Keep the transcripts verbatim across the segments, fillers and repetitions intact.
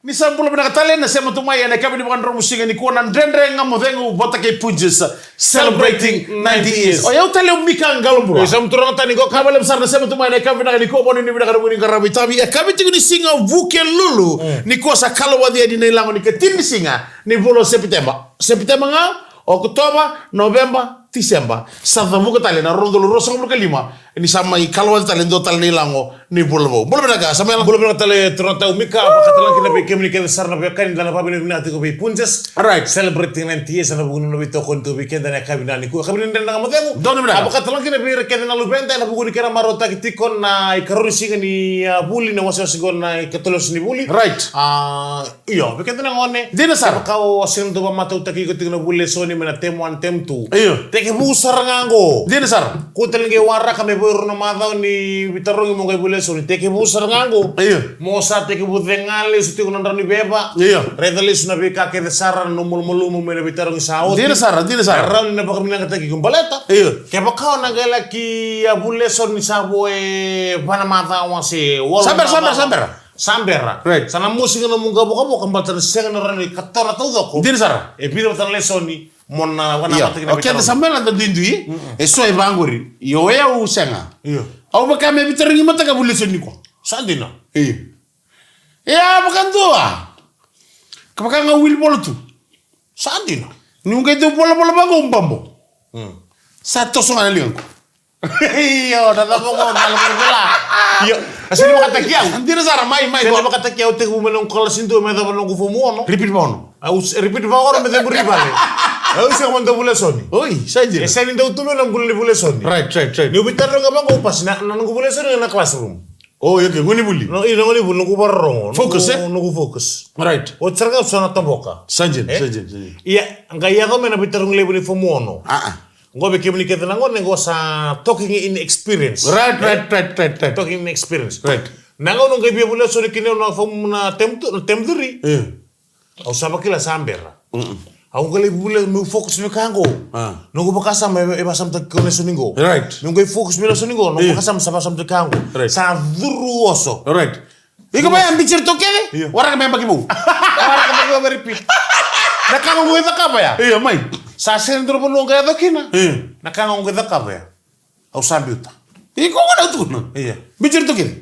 Ni sa bula vinaka tale, na sema tu mai ena yakavi ni vakadromu siga nikua na Dredre Ga Mo Cegu vata kei Punjas, celebrating ninety years. O yau tale o Mika Qalobula. Sa mu turaga tani qo ka vale. Sa na sema tu mai ena yakavi vinaka nikua, voni ni vinaka na vuni qaravi tavi. E yakavi tiko ni siga Vukelulu. Mm. Nikua sa kalovaci yani na ilago ni katini ni siga ni vula o Sepiteba. Sepiteba ga, Okotova, Noveba, Tiseba. Sa cavuka tale na rua na udolu ruasagavulu ka lima. Ni sa mai kalovaci tale dua tale na ilago ni vula vou. Bula vinaka, Samuela. Bula vinaka tale, turaga tau Mika, vakatalega kina vei kemuni kece sara na veiwekani, da na vakavinavinaka tiko vei Punjas. Right. Celebrating ninety years, ena vuku ni nona veitokoni tu vei keda ena yakavi nikua. Yakavi ni Dredre Ga Mo Cegu. Donu vinaka. A vakatalega kina vei ira kece na luveda, ena vuku ni kena marautaki tiko na ikarua ni siga ni, a, vuli, na wasewase qo na ikatolu ni vuli. Right. A, Io, vei keda na gone. Dina sara. Kevaka o sega ni dau vakamatautaki iko tiko na vuli lesoni mai na term one, term two. Io. Tekivu sara ga qo. Dina sara. Kua tale ni qai waraka me vo e rua na macawa ni veitarogi mo qai vuli lesoni. Tekivu sara ga qo. Io. Mo sa tekivu cega lesu tiko na drau ni veva. Io. Raica lesu na veika kece sara na nomu malumalumu mai na veitarogi sa oti. Dina sara, dina sara. Na rawa ni na vakavinavinakataki iko baleta. Io. Kevaka o na qai laki a vuli lesoni sa vo e va na macawa se walu na macawa. Sa bera, sa bera, sa bera. Sa bera. Right. Sa na mosi ga nomu qavokavoka baleta na sega na rawa ni katora taucoko. Dina sara. E vica vata na lesoni mo na vanamataki na veitarogi. Io. O keda sa mai na da duidui. Mm-mm. E so e vaqori. Io, e au sega. Io. Au vaka me veitarogi mataka vuli lesoni nikua. Sa dina. Io. E a vakadua. Ka vaka ga wili vola tu. Sa dina. Ni qai dau volavola vaqo babo. Mm. Sa toso ga na ligaqu. Io, na cava qo, na lako vela. Io, a sega ni vakataki au. Dina sara, mai, mai. Sega ni vakataki au, tekivu mai noqu kalasi dua me yacova noqu fomu ono. Repeat va ono. Au s-, repeat va ono me ceburi vale. Au sega mo dau vuli lesoni. Oi, sa dina. E sega ni dau tu mai na bula ni vuli lesoni. Right, right, right. Niu veitaroga vaqo, pasi na, na noqu vuli lesoni na classroom. O, io, okay, gone ni vuli. No, io, na gone ni vuli, noqu vakarorogo. Focus, noqu, e? Noqu focus. Right. Oti sara ga au sa na toboka. Sa dina, e? Sa dina, sa dina. Ia, qai yaco mai na veitarogi levu ni fomu ono. A, a. Qo vei kemuni kece na gone, qo sa talking in experience. Right, right, right, right, right. Talking in experience. Right. Na gauna au qai via vuli lesoni kina au na fomu na term two, na term three. Io. Au sa vakila sa bera. Mm-mm. Au qai lai vuli, meu focus vei ka qo. A. Noqu vakasama e, e vasamataki koya na lesoni qo. Right. Meu qai focus vei lesoni qo, noqu vakasama sa vasamataki ka qo. Right. Sa curu oso. Right. Iko mai a biuti iratou kece? Io. Waraka me yabaki vou. Waraka me yabaki vou, repeat. Na ka qo qai cakava ya. Io, mai. Sa sega ni dua na vanua qai yaco kina. Io. Na ka qo qai cakava ya. Au sa biuta. Iko qo na tukuna. Io. Biuti iratou kece?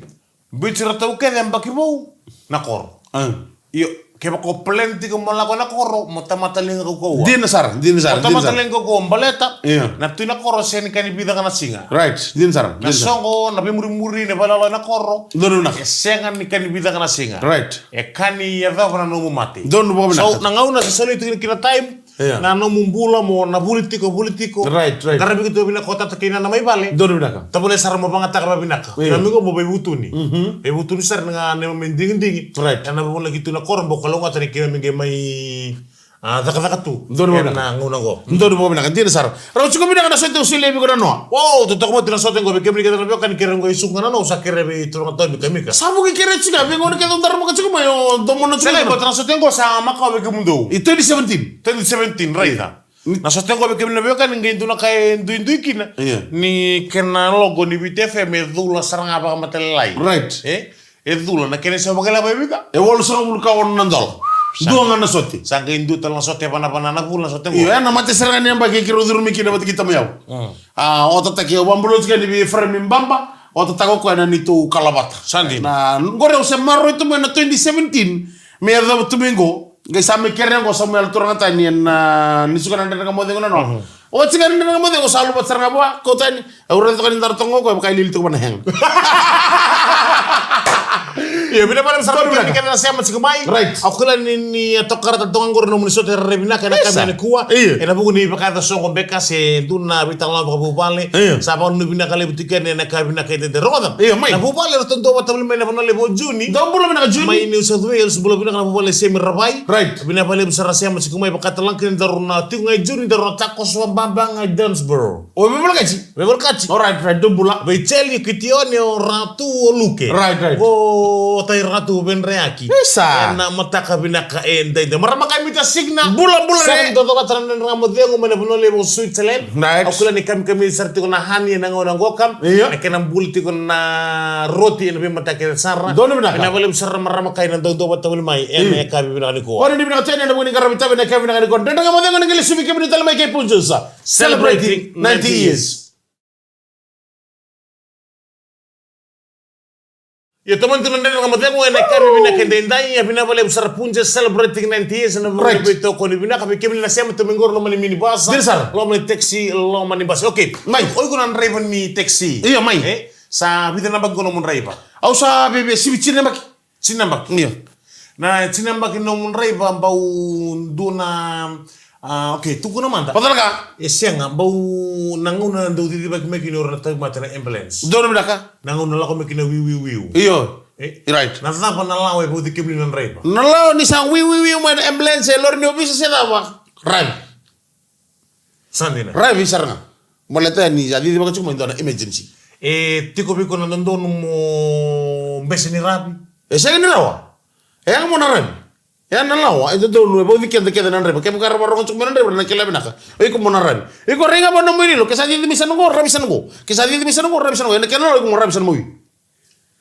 Biuti iratou kece yabaki vou na koro. A. Io, kevaka o plan tiko mo lako na koro, mo tamata liga kaukauwa. Dina sara, dina sara, dina sara. Mo tamata liga kaukauwa baleta. Io. Na tu na koro sega ni ka ni vica ga na siga. Right, dina sara, dina sara. Na soqo, na veimurimuri, na veiyalayalati na koro. Donu vinaka. E sega ni ka ni vica ga na siga. Right. E ka ni yacova na nomu mate. Donu vakavinaka. So, na gauna sa soli tu kina time, Io. Na nomu bula mo na vuli tiko, vuli tiko. Right, right. Qaravi iko tu vinaka o tata kei nana mai vale. Donu vinaka. Tavale sara mo vagataka vakavinaka. Io. Keimami qo mo veivutuni. Mhm. Veivutuni sara ga neimami digidigi. Right. Ena vuna ki tu na koro mo kalougata ni keimami qai mai, a, cakacaka tu. Donu vinaka. Ena gauna qo. Donu vakavinaka. Dina sara. Rau tiko vinaka na sote au solia vei iko na noa. Wow, totoka vata na sote qo vei kemuni kece na veiwekani, kere qo i suka ga na noa, au sa kere vei turaga tau Mika Mika. Sa vuki kere tiko ga vei gauna kece au daramaka tiko mai o domo na tiko. Sa lai vata na sote qo sa makawa vei kemudou. I twenty seventeen. Twenty seventeen, raica. Ni- Na sote qo vei kemuni na veiwekani qai dua na ka e duidui kina. Io. Ni kena logo ni Viti F M e cula sara ga vakamatailalai. Right. E? E cula na kena isau vakailavo e vica? E walusagavulu ka ono na dola. Sa. Dua ga na sote. Sa qai dua tale na sote vanavana na vula na sote qo. Io, ena mate sara ga ni yabaki keirau curumi kina vata kei tamai au. Mm. A, o tataki au vakabula tiko yani vei Efraimi Baba, o tataki koya na neitou kalavata. Sa dina. Na, qori au se maroroi tu mai na twenty seventeen, me yacova tu mai qo, qai sa mai kerea qo Samuela Turagatani ena, a, ni suka na Dredre Ga Mo Cegu na noa. Mhm. Oti ga na Dredre Ga Mo Cegu, sa luvata sara ga vua, kau tani, au raica toka ni dara toka qo, e vaka e lili toka vana hega. Io, vinaka vakalevu sara. Donu vinaka. Keda na sema tiko mai. Right. Au kila ni, ni a tokara tale toka qori na nomuni sote rairai vinaka ena yakavi nikua. Io. Ena vuku ni vakayaco soqo beka se dua na veitalanoa vakavuvale. Io. Sa vakanuinui vinaka levu tiko yani ena yakavi vinaka edaidai. Rogoca. Io, mai. Na vuvale eratou dua vata mai na vanua levu o Juni. Dou bula vinaka Juni. Mai New South Wales, bula vinaka na vuvale Semi Ravai. Right. Vinaka vakalevu sara na sema tiko mai, vakatalega kina daru na tiko ga i Juni, daru na takoso vababa ga i Dunsborough. O veivolekati? Veivolekati. Alright, right, dou bula. Vei Charlie, Kitione, o Ratu, o Luke. Right, right. Qo Ota i Ratu Vedrayaki. Isa. Ena mataka vinaka edaidai. Marama kai, Mita Signa. Bula, bula. Sa re. Dodovata na Dredre Ga Mo Cegu mai na vanua levu o Switzerland. Right. Au kila ni kamikami sara tiko na hani ena gauna qoka. Io. Na kena bula tiko na roti ena veimataka kece sara. Donu vinaka. Vinaka vakalevu sara marama kai na dodovata voli mai. Ena yakavi vinaka nikua. Ori ni vinaka tena ena vuku ni qaravi tavi ena yakavi vinaka nikua. Dredre Ga Mo Cegu, na qai lesuvi kemuni tale mai kei Punjas. Celebrating ninety years. Ia, tomani tu na Dredre Ga Mo Cegu ena yakavi vinaka edaidai. Ia, vinaka vakalevu sara Punjas celebrating ninety years. Na vuku ni veitokoni vinaka vei kemuni na sema tu mai qori loma ni minibus. Dina sara. Loma ni taxi, loma ni bus. Okay. Mai. O iko na draiva ni taxi. Io, mai. E? Sa vica na yabaki o nomu draiva? Au sa via, via sivi tini na yabaki. Tini na yabaki. Io. Na tini na yabaki nomu draiva, bau dua na, a, okay, tukuna mada. Vacalaka. E sega, bau na gauna dau cicivaki mai kina o ira na tauvimate na ambulance. Donu vinaka. Na gauna lako mai kina wiu, wiu, wiu. Io. E? Right. Na cava na lawa e vauci kemuni na draiva? Na lawa ni sa wiu, wiu, wiu mai na ambulance, e lori ni ovisa se cava? Right. Sa dina. Ravi sara ga. Baleta ni sa cicivaka tiko mai dua na emergency. E tiko vei iko na dodonu mo bese ni ravi? E sega ni rawa. E yaga mo na ravi. E ya na lawa, e dodonu, e vauci keda kece na draiva. Kevaka era vakarorogo tiko mai na draiva, na kila vinaka. O iko mo na ravi. Iko rai ga vua na nomu ilo, ke sa cici mai sa na qo, ravi sa na qo. Ke sa cici mai sa na qo, ravi sa na qo. E na kena lawa, iko mo ravi sa na mawi.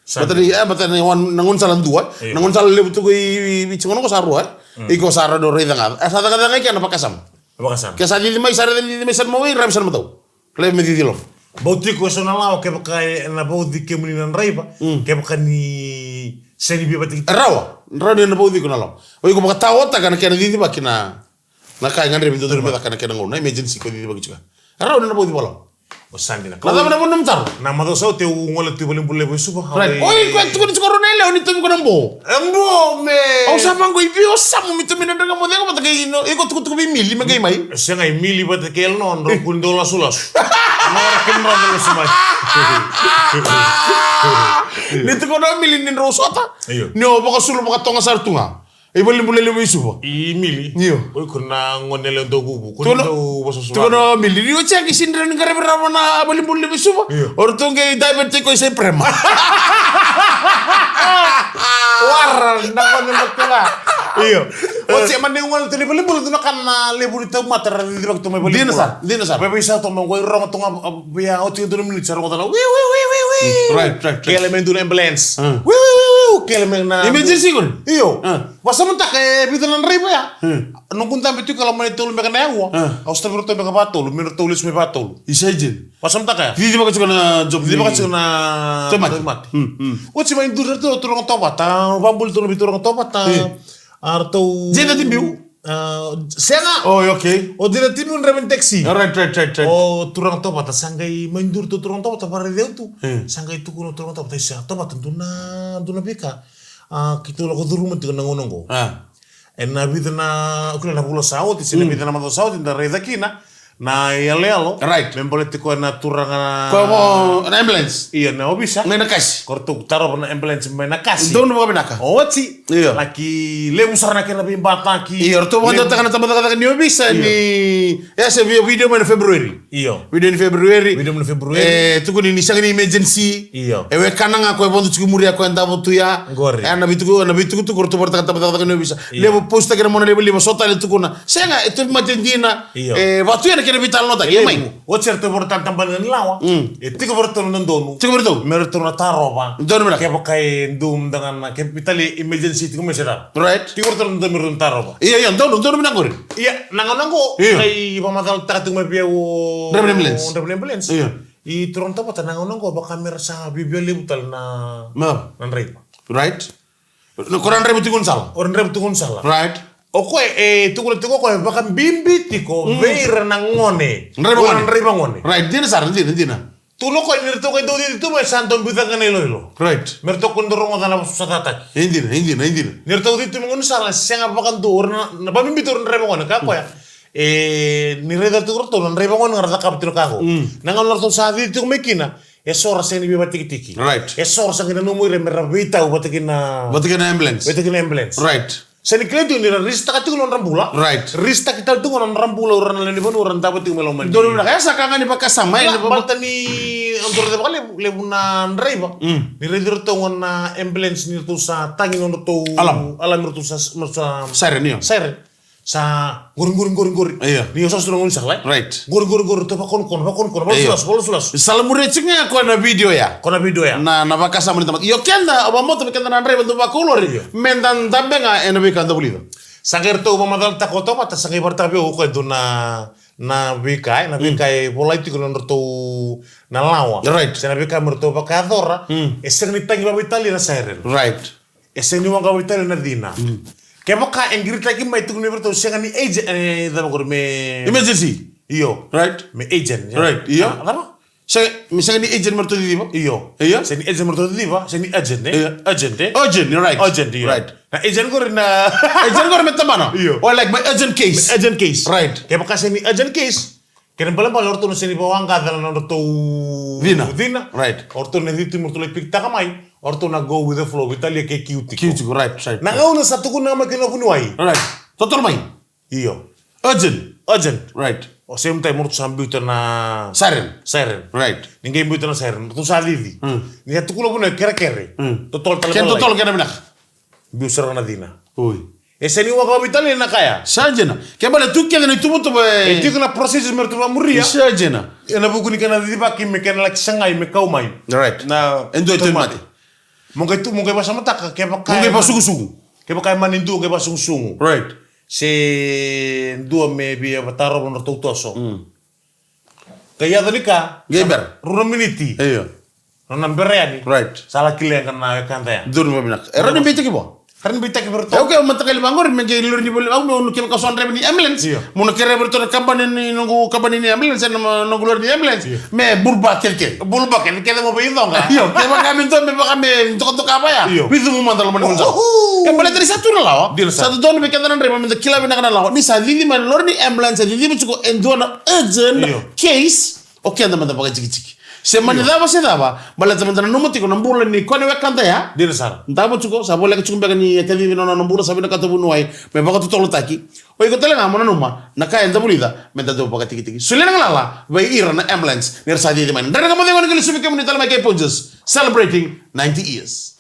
Sa dina. Baleta ni, e, baleta ni na gaunisala dua, e? Io. Na gaunisala levu tu qo i, i, i, tiko na qo sa rua, e? Mm. Iko sa rawa ni raica ga. E sa cakacaka i kea na vakasama. Vakasama. Ke sa cici mai, sa raica ni cici mai sa na mawi, ravi sa na matau. Laiva me cici loma. Bau tiko eso na lawa kevaka e na vauci kemuni na draiva, mm, kevaka ni sega ni via vakatikitiki. Rawa, rawa ni na vauci iko na lawa. O iko vakataotaka na kena cicivaki na, na ka e gadrevi dodonu me caka na kena gauna, na emergency ko cicivaki tiko. Rawa ni na vauci vakalawa. O sa dina. Na cava na vuna nomu taro? Na macawa sa oti au gole tu i valenibula levu e Suva. Right. Oi, ko e tukuni tiko rau na yalewa ni tomi ko na bo. E bo me. Au sa vaqo i vei o Samu, me tomi na Dredre Ga Mo Cegu vata kei iko, tukutuku vei Mili me qai mai. Sega, i Mili vata kei Eleanor drau kua ni dau lasulasu. Na hora kei drau dau lasu mai. Ni tukuna o Mili ni drau sota. Io. Ni o vakasulu vakatoga sara tu ga. I valenibula levu i Suva. I Mili. Io. Oi, ko na gone yalewa dau vuvu. Ko na dau vosavosa. Tukuna o Mili. Ni o ceki sini drau ni qaravi rawa na valenibula levu i Suva. Io. O ratou qai divert tiko i Supreme. Wara, na gone mate ga. Io. O ceki mani gone tu ni valenibula tu na ka na levu ni tauvimate ra cicivaki tu mai valenibula. Dina sara, dina sara. Vei, vei sa tu mai qo i rogo tu ga, a, via oti e dua na miniti sa rogo tale. Wiu, wiu, wiu, wiu, wiu. Mm, right, right, right. Kele mai dua na ambulance. Mm. Wiu, wiu, wiu, wiu. Kele mai na emergency ko ni? Io. Mm. Vakasamataka e vica na draiva ya. Hmm. Noqu dabe tiko e loma ni tolu beka na aua. Hmm. Au sotavi iratou beka vakatolu, me ratou lesu mai vakatolu. Isa ijin. Vakasamataka ya. Cicivaka tiko na job. Cicivaka tiko na tauvimate. Tauvimate. Hmm, hmm. Oti mai duri iratou, turaga tauvata. Vakabula iratou na veituraga tauvata. Hmm. A ratou. Jeda Tibiu? A, sega. Oh, okay. O Jeda Tibiu draiva ni taxi. Right, right, right, right. O turaga tauvata sa qai mai duri iratou turaga tauvata, vakaraici au tu. Hmm. Sa qai tukuna o turaga tauvata, isa, tauvata, dua na, dua na veika. A, keitou lako curuma tiko na gauna oqo. A. Ena vica na, o kila na vula sa oti, se na vica na macawa sa oti, da raica kina na iyaloyalo. Right. Me baleti koya na turaga na, koya na ambulance. Ia, na ovisa. Mai Nakasi. Ko ratou tarova na ambulance mai Nakasi. Donu vakavinaka. Oti. Ia. Laki levu sara na kena veibataki. Ia, ratou vakadewataka na tabacakacaka ni ovisa ni, ia, se vi-, video mai na February. Io. Video ni February. Video ni February. E tukuni ni sega ni emergency. Io. E wekana ga ko e vodo tiko i muri ya ko e davo tu ya. Qori. E na veituku, na veitukutuku ratou vakaraitaka na tabacakacaka ni ovisa. Io. Levu postaki na monalivaliva, so tale tukuna. Sega, e tauvimate dina. Io. E vaka tu ya na kena veitalanoataki. Levu. Mai. Oti eratou vakaraitaka na tabana ni lawa. Mm. E tiko vei ratou na dodonu. Tiko vei ratou. Me ratou na tarova. Donu me na. Kevaka e dua mada ga na, ke vei tale emergency tiko mai se cava. Right. Tiko vei ratou na dodonu me ratou na tarova. Io, io, donu, donu me na qori. Ia, na gauna qo, io, qai vakamacalataka tiko mai vei au o draiva ni ambulance. Draiva ni ambulance. Io. I turaga tauvata na gauna qo vaka me ra sa vivia levu tale na, na draiva. Right. Ko ra draiva tiko ni sala. O ra draiva tiko ni sala. Right. O koya e tukuna tiko o koya e vakabibi tiko vei ira na gone. Draiva gone. Draiva gone. Right, dina sara, dina, dina. Tukuna o koya ni ratou qai dau cici tu mai sa dau biu cake na iloilo. Right. Me ratou kua ni dau rogoca na vosa sa cataki. E dina, e dina, e dina. Ni ratou cici tu mai gaunisala, sega vakadua o ira na, na vabibita o ira na draiva gone, kaya o koya. E, ni raica tiko ratou na draiva gone ga ra cakava tiko na ka qo. Mm. Na gauna ratou sa cici tiko mai kina, e so ra sega ni via vakatikitiki. Right. E so ra sa qai nanuma o ira me ra veitau vata kei na, vata kei na ambulance. Vata kei na ambulance. Right. Sa ni kila tiko ni ra risk-taka tiko na nodra bula. Right. Risk-taki tale tiko na nodra bula o ira na lewe ni vanua ra davo tiko mai loma ni. Donu na kaya sa ka ga ni vakasama, e, na baleta ni o dou raica vakalevu, levu na draiva. Mm. Ni raici iratou ga na ambulance ni ratou sa tagi na nodratou alarm. Alarm iratou sa, sa siren, io. Siren. Sa qori, qori, qori, qori. Io. Ni o sa suru na gaunisala, e? Right. Qori, qori, qori, ratou vakonokona, vakonokona, io, valasulasu, valasulasu. Sa la muria tiko ga ko na video ya. Ko na video ya. Na, na vakasama ni tamata. Io keda, au vakabauta vei keda na draiva dau vakau lori. Io. Meda dabe ga ena veika da vulica. Sa qai ratou vakamacalataka o tamata, sa qai vakaraitaka vei au o koya e dua na, na veika, e, na veika e volai tiko na nodratou na lawa. Right. Se na veika me ratou vakayacora, mm, e sega ni tagi vakaveitalia na siren. Right. E sega ni waqa vakaveitalia na cina. Mm. Kevaka e qiritaki mai tukuni vei ratou sega ni agent, e, cava qori me emergency. Io. Right. Me agent, io. Right, io. Ah, cava? Se, me sega ni agent me ratou ciciva? Io. Io. Sega ni agent me ratou ciciva, sega ni urgent, e? Io. Urgent, e? Urgent, right. Urgent, io. Right. Na agent qori na agent qori me tabana. Io. Or like my urgent case. My urgent case. Right. Kevaka sega ni urgent case, kena ibalebale o ratou na sega ni vakawaqa na nodratou cina. Cina. Right. O ratou na cici tu me ratou lai pikitaka mai. O ratou na go with the flow, veitalia ke kiu tiko. Kiu tiko, right, right. Na gauna sa tukuna mai kina vuniwai. Right. Totolo mai. Io. Urgent. Urgent. Right. O same time o ratou sa biuta na siren. Siren. Right. Ni qai biuta na siren, ratou sa cici. Mm. Ni sa tukuna vuniwai kerekere. Mm. Totolo tale. Kena totolo kena vinaka. Biu sara na cina. Oi. E sega ni waqa vakaveitalia na ka ya. Sa dina. Ke bale tu kece na ituvatuva e. E tiko na procedures me ratou vakamuria. Sa dina. Ena vuku ni kena cicivaki me kena laki sagai me kau mai. Right. Na e dua e tauvimate. Mo qai tu, mo qai vakasamataka, kevaka. Mo qai vakasukusuku. Kevaka e mani dua qai vakasukusuku. Right. Se dua me via vakatarova na nodratou toso. Mm. Qai yaco ni ka. Qai bera. Rua na miniti. Io. Nona bera yani. Right. Sa laki leqa na wekada ya. Donu vakavinaka. E rawa ni beitaki vua? Rawa ni beitaki vei iratou. E, okay, au mataqali vaqori me qai lori ni voli au me, au na kevaka sa draiva ni ambulance. Io. Mo na kerea vei iratou na kabani ni noqu, kabani ni ambulance, na noqu lori ni ambulance. Io. Me bulba kecekece. Bulba kecekece mo veicoqa. Io, kevaka me dua me vaka me dokadoka vaya. Io. Veicumu mada loma ni gaunisala. Oho. E baleta ni sa tu na lawa. Dina sara. Sa dodonu vei keda na draiva meda kila vinaka na lawa. Ni sa cici mai na lori ni ambulance, sa ciciva tiko e dua na urgent, io, case. O keda meda vakatikitiki. Se mani, io, cava se cava, baleta meda nanuma tiko na bula ni ko na wekada ya. Dina sara. Davo tiko, sa voleka tiko beka ni e kacivi na nona bula, sa vinakata vuniwai me vakatotolotaki. O iko tale ga mo nanuma na ka eda vulica, meda dau vakatikitiki. Solia na galala vei ira na ambulance ni ra sa cici mai. Dredre Ga Mo Cegu, ni kili suvi kemuni tale mai kei Punjas, celebrating ninety years.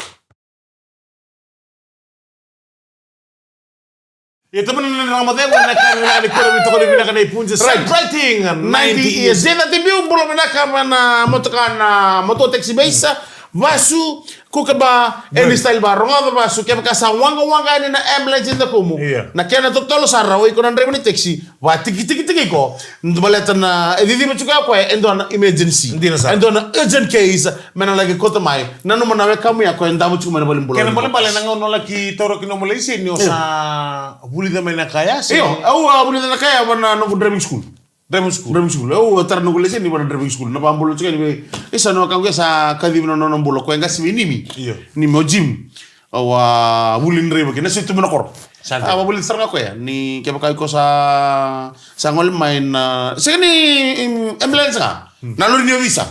Ia, tamana na Dredre Ga Mo Cegu, na ka vinaka ni kura, ni tokoni vinaka nei Punjas. Right. Celebrating ninety years. Zena Tibiu, bula vinaka mai na motoka, na motor taxi base. Vasu, Kookaburra, Eni Style Bar. Rogoca Vasu, kevaka sa waqawaqa yani na ambulance e dakumu. Io. Na kena totolo sara, o iko na draiva ni taxi, vakatikitiki tiko. Baleta na, e ciciva tiko o koya e dua na emergency. Dina sara. E dua na urgent case, me na laki kauta mai. Nanuma na wekamu ya o koya e davo tiko mai na valenibula. Kena ibalebale na gauna o laki taura kina nomu laiseni, o sa vulica mai na ka ya se? Io, au a vulica na ka ya vua na noqu driving school. Driving school. Driving school. Au a tara noqu laiseni vua na driving school. Na vakabula tiko yani vei isa na wekaqu ya sa kacivi na nona bula, o koya e qase vei Nimi. Io. Nimi o Jim. Au a vuli draiva kina, na situ mai na koro. Sa dina. A vuli sara ga o koya ni kevaka iko sa, sa gole mai na, sega ni, mm, ambulance ga. Hmm. Na lori ni ovisa.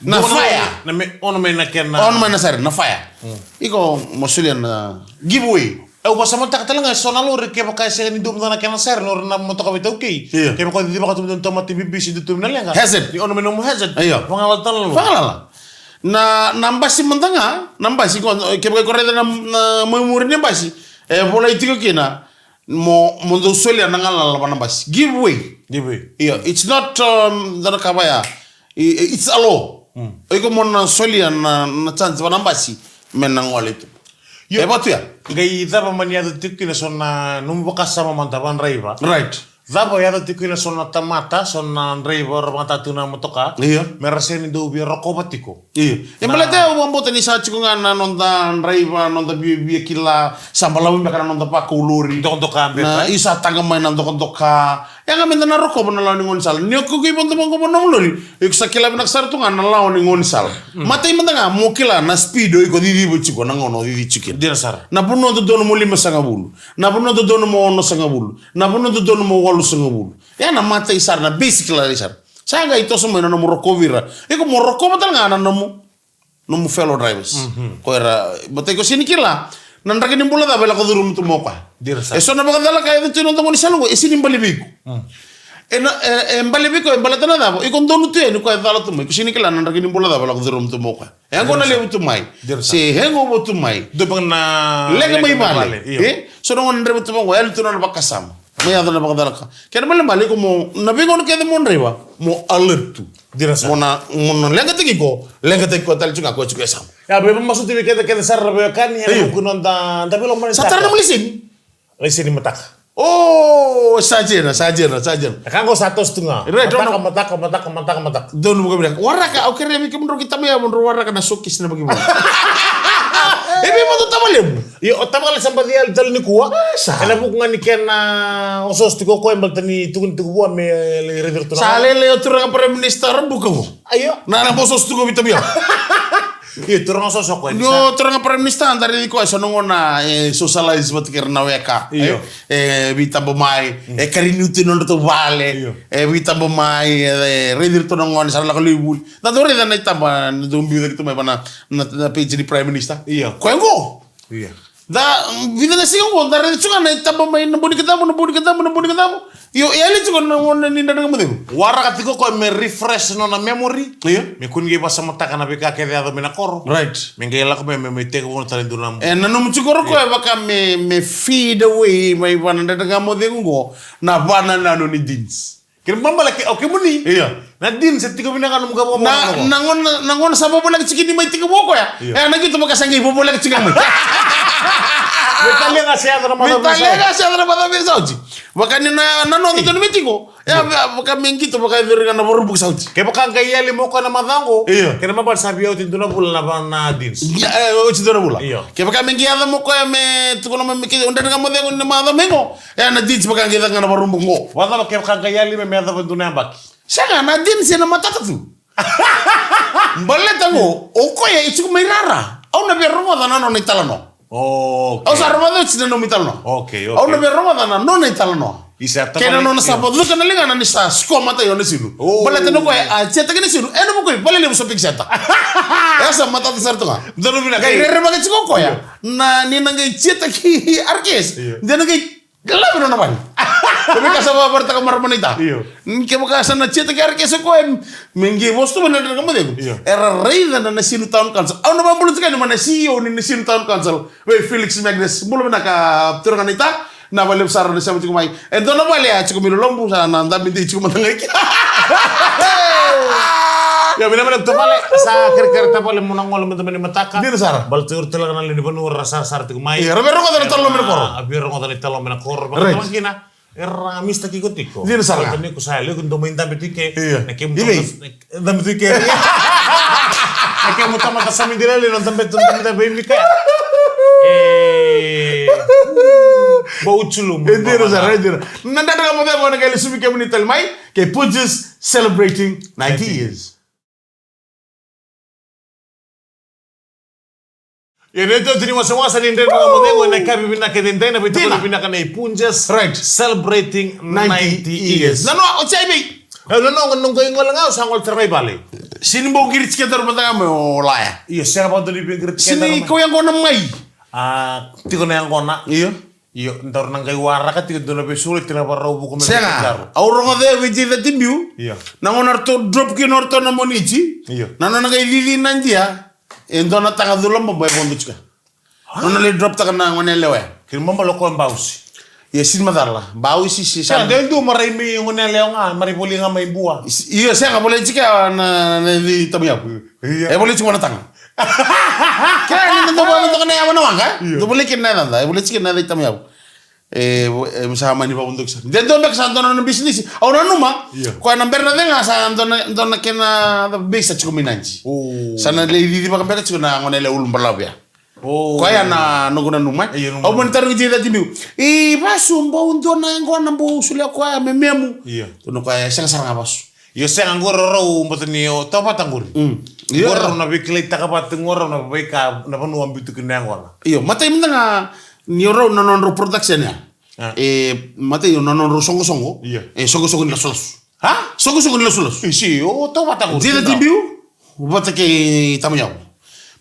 Na fire. Na me, ono mai na kena. Ono mai na siren, na fire. Hmm. Iko mo solia na giveaway. Au vakasamataka tale ga e so na lori kevaka e sega ni dua mada na kena siren, o ira na motoka veitaukei. Io. Kevaka o cici vaka tu mada na tomati bibi se dua tu na leqa. Hazard. Ni ono mai nomu hazard. Io. Vagalala tale na lori. Vagalala. Na, na basi mada ga, na basi, ko, kevaka iko raica na, na muimuri ni basi, e volai tiko kina, mo, mo dou solia na galala vua na basi. Giveaway. Giveaway. Io, it's not, um, dua na ka vaya. I, i, it's a law. Mm. O iko mo na solia na, na chance vua na basi me na gole tu. Io. E vaka tu ya. Qai cava mani yaco tiko kina so na nomu vakasama mada vakadraiva. Right. Cava e yaco tiko kina so na tamata, so na draiva ra vakatatau na motoka. Io. Me ra sega ni dau via rokova tiko. Io. E baleta au vakabauta ni sa tiko ga na noda draiva, noda viavia kila, sa balavu beka na noda vakau lori. Dokadoka beka. Na, e sa taqa mai na dokadoka. Ia ga meda na rokova na lawa ni gaunisala. Ni o iko qai vodo mai qo vua na nomu lori, iko sa kila vinaka sara tu ga na lawa ni gaunisala. Mm. Matai mada ga mo kila na speed o iko ciciva tiko na gauna o cici tiko kina. Dina sara. Na vanua dodonu mo limasagavulu. Na vanua dodonu mo onosagavulu. Na vanua dodonu mo walusagavulu. Ia na matai sara, na basic law sara. Sa qai toso mai na nomu rokovi ira. Iko mo rokova tale ga na nomu, nomu fellow drivers. Mhm. Ko ira, baleta iko sega ni kila Na draki ni bula cava e lako curuma tu mai o koya? Dira sara. E so na vakacalaka e yaco tu ena noda gaunisala qo, e sega ni bale vei iko. E na, e, e bale vei iko, e baleta na cava? Iko donu tu yani, o koya e cala tu mai. Iko sega ni kila na draki ni bula cava e lako curuma tu mai o koya. E qo na levu tu mai. Dira sara. Se hangover tu mai. Dua beka na leqa mai vale. Io. E? So na gauna dreva tu mai qo, e yali tu na nona vakasama. Mai yaco na vakacalaka. Kena ibalebale iko mo, na veigauna kece mo draiva, mo alert tu. Dira sara. Mo na, mo na leqataki iko, leqataki iko tale tiko ga ko tiko e yasamu. Ia, vei masuti vei keda, keda sara na veiwekani, ena vuku ni noda, da veilomani. Sa tara na nomu laiseni? Laiseni mataka. O, sa dina, sa dina, sa dina. E ka qo sa toso tu ga. Right, mataka, mataka, mataka, mataka, mataka. Donu vakavinaka. Waraka, au kerea vei kemudrau ki Tama Yavu, drau waraka na sokisi na vakivuna. E vei mo dou tavalemu? Io, o tavale sa baci yali tale nikua. Sa. Ena vuku ga ni kena osooso tiko o koya baleta ni tukuni tiko vua me lai raici iratou na. Sa lailai o turaga Prime Minister Rabuka vua. Io. Na, na osooso tiko vei Tama Yavu. Io, turaga osooso o koya. Io, turaga Prime Minister, da raici koya sa na gauna e socialize vata kei ira na weka. Io. E, e veitaba mai, e kari niu tu nodratou vale. Io. E veitaba mai, e, e raici iratou na gone, sa ra lako lai vuli. Da dau raica na itaba, na dau biu cake tu mai vua na, na, na page ni Prime Minister. Io. Koya qo. Ia. Da, mm, vica na siga qo, da raica tiko ga na itaba mai na Bau ni Kadavu, na Bau ni Kadavu, na Bau ni Kadavu. Io, e yali tiko na gauna ni Dredre Ga Mo Cegu. Waraka tiko o koya me refresh nona memory. Io. Me kua ni qai vakasamataka na veika kece e yaco mai na koro. Right. Me qai lako mai, me, me tekivu tale e dua na. E, nanuma tiko o koya vaka me, me fade away mai vua na Dredre Ga Mo Cegu qo, na vakanananu ni Deans. Kena ibalebale ke, o kemuni. Io. Na Deans e tiko vinaka nomu ka vua na, na gauna, na gauna sa vavoleka tiko ni mai tiko vua o koya. Io. E, na qito vaka sa qai vavoleka tiko mai. Me talega se yaco na macawa. Me talega se yaco na macawa sa oti. Vaka ni na, na noda donu me tiko. E, vaka me qito vaka e cori ga na varubuku sa oti. Kevaka qai yali mai o koya na macawa qo. Io. Kena ibalebale sa via oti dua na vula na va na Deans. Ia, e, oti dua na vula. Io. Kevaka me qai yaco mai o koya me tukuna mai me ke, o Dredre Ga Mo Cegu ni macawa mai qo. E, na Deans vaka qai caka ga na varubuku qo. Vakacava kevaka qai yali mai me yacova e dua na yabaki? Sega, na Deans ena matata tu. Baleta qo, o koya e tiko mai rara. Au na via rogoca na nona italanoa. Oh, okay. Au sa rogoca oti na nomu italanoa. Okay, okay. Au na via rogoca na nona italanoa. Isa, kena nona sa vacuka na ligana ni sa sikomatai o Nasinu. Oh. Baleta na koya a jetaki Nasinu. Ena vuku i Valelevu shopping center. E sa matata sara tu ga. Donu vinaka. Qai rerevaki tiko o koya. Io. Na, ni na qai jetaki R K S. Io. De na qai lave nona vale. Kevaka sa vakaraitaka marama naita. Io. Kevaka sa na jetaki R K S o koya, me qai vosa tu mai na Dredre Ga Mo Cegu. Io. Era raica na Nasinu Town Council. Au na vakabula tiko yani mai na C E O ni Nasinu Town Council. Vei Felix Magnus. Bula vinaka turaga naita. Na vale sara na sema tiko mai. E dua na vale a tiko mai lolobu, sa na dabe dei tiko mada ga i ke. Ia, vinaka, vinaka tavale, sa kerekere tavale mo na gole mada mai ni mataka. Dina sara. Baleta o ira tale ga na lewe ni vanua ra sarasara tiko mai. Ia, ra via rogoca na italanoa mai na koro. A, via rogoca na italanoa mai na koro. Right. Vakatale kina, era mistake iko tiko. Dina sara. Baleta ni ko sa yali, iko dau mai dabe tu i ke. Ia. Na kemu dabe tu i ke. Na kemu tamata sa mai dina, na dabe tu, dabe tu i ke. E. Bau tulumu. E dina sara, e dina. Na Dredre Ga Mo Cegu na qai lesu vei kemuni tale mai. Kei Punjas celebrating ninety years. Ia, na itutu ni wasewase ni Dredre Ga Mo Cegu ena yakavi vinaka edaidai, na veitokoni vinaka nei Punjas. Right. Celebrating ninety years. Nanoa, o J B. E, nanoa, noqu igole ga, au sa gole tara ga i vale. Sega ni bau qiri tiko e daru mada ga mai o Laya. Io, sega vakadua ni via qiri tiko e daru mai. Sega ni kau yaqona mai. A, tiko na yaqona. Io. Io, daru na qai waraka tiko e dua na veisureti na varau vuku me. Sega. Au rogoca vei J thirty Biu. Io. Na gauna ratou drop kina o ratou na Moniti. Io. Na nona qai cici na dia. E dua na taga cula baba e vodo tiko. Nona lai drop taka na gone yalewa ya. Kena ibalebale o koya bausi. Ia, sega ni macala. Bausi, sega. Sega, dua marai mai gone yalewa ga, marai voli ga mai Bua. Io, sega, voli tiko na, na, na, na Tama Yavu. Io. E voli tiko na taga. Kena ni dua voli tiko na yavu na waqa. Io. Dua voli kina na yacada, e voli tiko na yaca i Tama Yavu. E, e, sa mani vakavodoki sara. De dua beka sa dua na nona bisinisi. Au nanuma. Io. Koya na bera na cega sa dua na, dua na kena base sa tiko mai Nadi. O. Sa na lai cici vaka beka tiko na gone yalewa ulubalavu ya. O. Koya na noqu nanuma. Io, noqu nanuma. Au mani tarogi J thirty Biu. I vasu bau dua na yaqona bau solia koya me memu. Io. Tukuna koya e sega sara ga vasu. Io, sega qori o rau bata ni o tauvata qori. Mm. Io. Qori rau na veikilaitaka vata qori rau na veika na vanua biu tu kina na yaqona. Io, matai mada ga ni o rau na nodrau production ya. A. E, matai o na nodrau soqosoqo. Io. E, soqosoqo ni lasulasu. Ha? Soqosoqo ni lasulasu. Isi, o tauvata qori. J thirty Biu, vata kei Tama Yavu.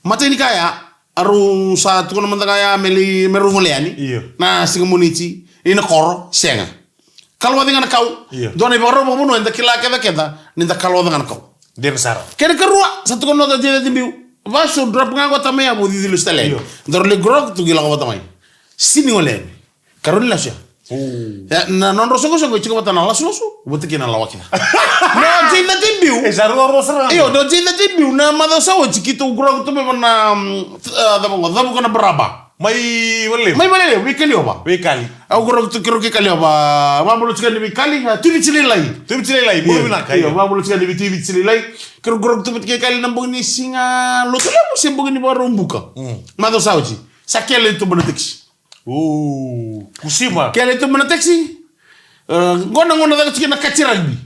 Matai ni ka ya, Arau sa tukuna mada ga ya me lai, me rau gole yani. Io. Na siga Moniti, ina koro, sega. Kalowaci ga na kau. Io. Dua na ivakarau vakavanua eda kila kecakece ni da kalowaca ga na kau. Dina sara. Kena karua, sa tukuna o Jay Thirty Biu. Vasu, drop ga qo tamai, au vou cici lesu tale. Io. Daru lai grog tu ki lako vata mai. Sini gole yani. Karua ni lasu ya. O. Ya, na nodrau soqosoqo e tiko vata na lasulasu vata kei na lawa kina. Na Jay Thirty Biu. E sa ruarua sara ga. Io, na Jay Thirty Biu, na macawa sa oti keitou grog tu mai vana, mm, ah, cava qo, Cavuka na Baraba. Mai Valelevu. Mai Valelevu, vei Kaliova. Vei Kali. Au grog tu kei rau kei Kaliova. Vabula tiko yani vei Kali, ah, Tui Viti Lailai. Tui Viti Lailai, bula vinaka. Io, vabula tiko yani vei Tui Viti Lailai. Keirau grog tu vata kei Kali na bogi ni Siga Lotulevu se bogi ni Vakaraubuka. Mm. Macawa sa oti. Sa kele tu mai na taxi. O, kusima. Kele tu mai na taxi. E, qo na gauna caka tiko na kati rugby.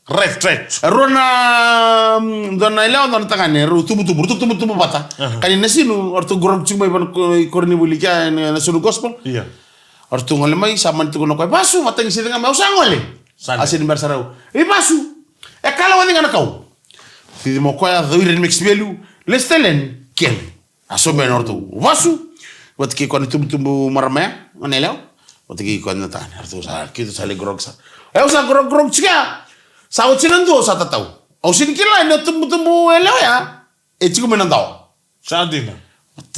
Right, right. Rua na, mm, dua na yalewa, dua na tagane, rau tubutubu, rau tubutubu vata. Aha. Ka ni na sinu, o ratou grog tiko mai vana ko-, koronivuli kea, na, na sinu gospel. Io. O ratou gole mai, sa mani tukuna o koya, "Vasu, vatagisici ga mai, au sa gole." Sa gole. A sini bera sara au. "E Vasu, e kalowaci ga na kau." Cici mai o koya, cau ira ni Mexi Value, lesu tale yani, kele. A sobe yani o ratou. Vasu. Vata kei koya na tubutubu marama ya, na yalewa. Vata kei koya na tagane. Ratou sa, keitou sa lai grog sa. E, au sa grog, grog tiko ya. Sa oti na dua, au sa tatau. Au sini kila ni na tubutubu yalewa ya. E tiko mai na dawa. Sa dina.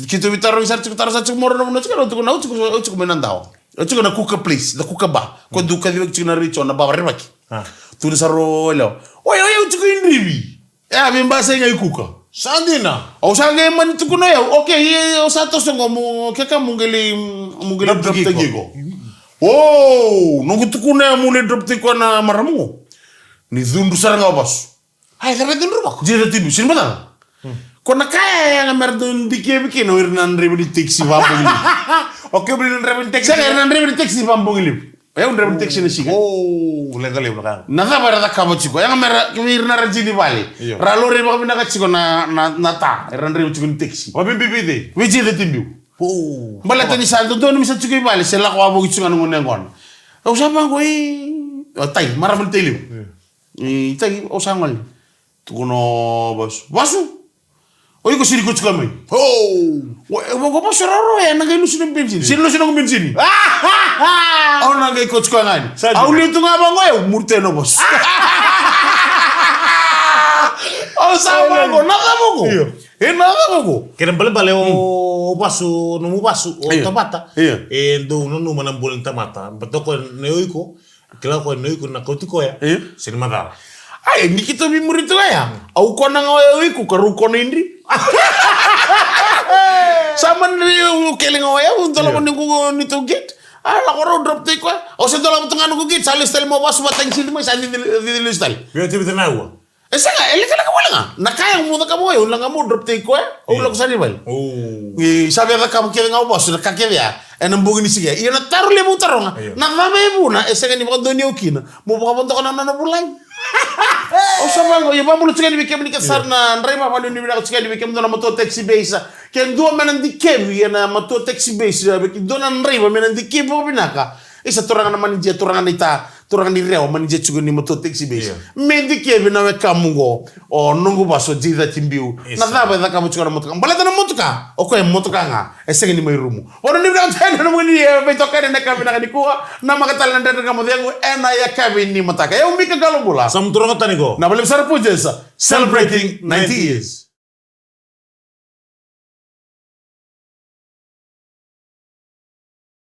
Keitou veitarogi sara tiko, taro sara tiko mai o rau na vanua tiko, au tukuna, au tiko, au tiko mai na dawa. Au tiko na Kuka Place, the Kuka Bar. Ko dau kacivaki tiko na retio, na bar varevaki. A. Tukuna sara o yalewa. Oi, oi, au tiko i Drivi. E a veibasai ga i Kuka. Sa dina. Au sa qai mani tukuna o yau, okay, e, au sa toso qo, mo keka mo qai lai, mo qai lai drop taki iko. O, noqu tukuna ya mo lai drop taki koya na marama qo. Ni cudru sara ga o Vasu. Ai, cava e cudru vaqo? Jay Thirty Biu, sini macala. Ko na ka ya e yaga me ra dau dikevi kina o ira na draiva ni taxi vakabogi levu. O kemuni na draiva ni taxi. Sega, ira na draiva ni taxi vakabogi levu. O yau draiva ni taxi na siga. O, leqa levu na ka. Na cava era cakava tiko? Yaga me ra, kemuni ira na radini vale. Io. Ra lori vakavinaka tiko na, na, na ta, era na draiva tiko ni taxi. Vakabibi vei cei? Vei Jay Thirty Biu. O. Baleta ni sa dodonu me sa tiko i vale, se lako wavoki tiko ga na gone yaqona. Au sa vaqo, i, o Tai, marama ni Tai Levu. Io. I Tai, au sa gole. Tukuna o Vasu. Vasu! O iko sini ko tiko mai. O! O, e, vaqo Vasu, roro, e, na qai lusi na bensini. Sini lusi na bensini. Au na qai ko tiko ga ni. Sa dina. Au liu tu ga vaqo, e, muri tena o Vasu. Au sa vaqo, na cava qo? Io. E, na cava qo? Kena balebale o, o Vasu, nomu Vasu, o Tavata. Io. E dau nanuma na bula ni tamata. Baleta o koya na o iko. Kila o koya na o iko na kauti koya. Io. Sini macala. Ai, ni keitou veimuri tu ga ya. Au kona ga o yau i Kuka, rau kona i Dri. Sa mani kele ga o yau, dolava ni noqu, neitou gate. A, lako rau drop taki koya. Au sa dolava tu ga noqu gate, sa lesu tale mai o Vasu, vatagisici mai, sa cici, cici lesu tale. Vei oti vei na ua. E sega, e lekaleka wale ga. Na ka ya mo cakava o yau, au lako ga mo drop taki koya, au lako sara i vale. O. Ni sa via cakava kece ga o Vasu na ka kece ya ena bogi ni siga. Ia na taro levu au taroga. Io. Na cava e vuna e sega ni vakadonui au kina mo vakavodoka na nona vulagi? Au sa vaqo, ia vakabula tiko yani vei kemuni kece sara na draiva, vakanuinui vinaka tiko yani vei kemudou na Matua Taxi Base. Ke dua me na dikevi ena Matua Taxi Base, vei ke dua na draiva me na dikevi vakavinaka. Isa, turaga na manijia, turaga na ita, turaga ni Rewa, manijia tiko ni Matua Taxi Base. Io. Me dikevi na wekamu qo, o noqu Vasu o Jay Thirty Biu. Isa. Na cava e cakava tiko na motoka? Baleta na motoka, o koya e motoka ga, e sega ni mai rumu. Vakanuinui vinaka tiko yani na nomuni, e, veitokani ena yakavi vinaka nikua, namaka tale na Dredre Ga Mo Cegu ena yakavi ni mataka. E, au Mika Qalobula. Sa mu turaga tani qo. Na Valevu Sara Pujas, celebrating ninety years.